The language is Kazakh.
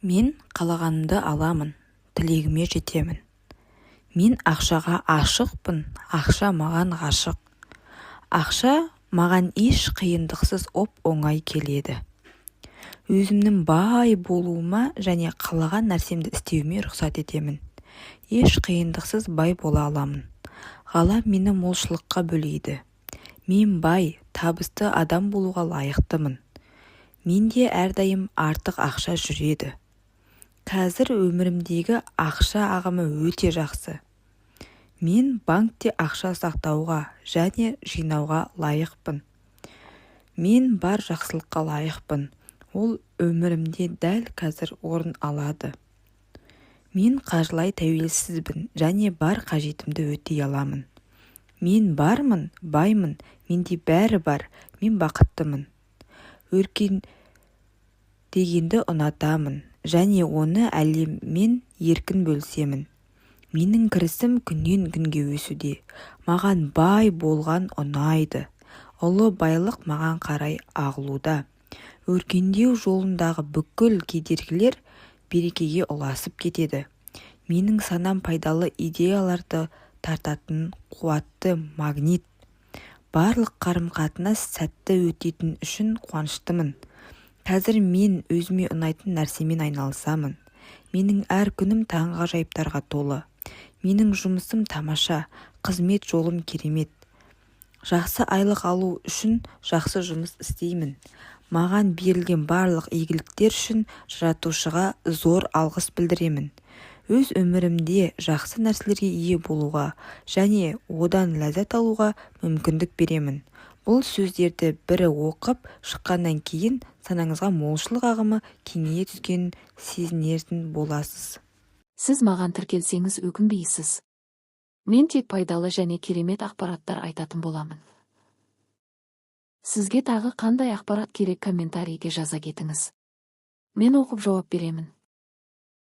Мен қалағанымды аламын, тілегіме жетемін. Мен ақшаға ашықпын, ақша маған ғашық. Ақша маған еш қиындықсыз оп-оңай келеді. Өзімнің бай болуыма және қалаған нәрсемді істеуіме рұқсат етемін. Еш қиындықсыз бай бола аламын. Ғалам мені молшылыққа бөлейді. Мен бай, табысты адам болуға лайықтымын. Менде әрдайым артық ақша жүреді. Қазір өмірімдегі ақша ағымы өте жақсы. Мен банкте ақша сақтауға және жинауға лайықпын. Мен бар жақсылыққа лайықпын. Ол өмірімде дәл қазір орын алады. Мен қаржылай тәуелсізбін және бар қажетімді өтей аламын. Мен бармын, баймын, менде бәрі бар, мен бақыттымын. Өркендегенді ұнатамын және оны әлеммен еркін бөлісемін. Менің кірісім күннен күнге өсуде. Маған бай болған ұнайды. Ұлы байлық маған қарай ағылуда. Өркендеу жолындағы бүкіл кедергілер берекеге ұласып кетеді. Менің санам пайдалы идеяларды тартатын қуатты магнит. Барлық қарым-қатынас сәтті өтетіні үшін қуаныштымын. Қазір мен өзіме ұнайтын нәрсемен айналысамын. Менің әр күнім таңғажайыптарға толы. Менің жұмысым тамаша, қызмет жолым керемет. Жақсы айлық алу үшін жақсы жұмыс істеймін. Маған берілген барлық игіліктер үшін Жаратушыға зор алғыс білдіремін. Өз өмірімде жақсы нәрселерге ие болуға және одан ләззат алуға мүмкіндік беремін. Бұл сөздерді бір оқып шыққаннан кейін санаңызға молшылық ағымы кеңейе түскенін сезінетін боласыз. Сіз маған тіркелсеңіз, өкінбейсіз. Мен тек пайдалы және керемет ақпараттар айтатын боламын. Сізге тағы қандай ақпарат керек, комментарийге жаза кетіңіз. Мен оқып жауап беремін.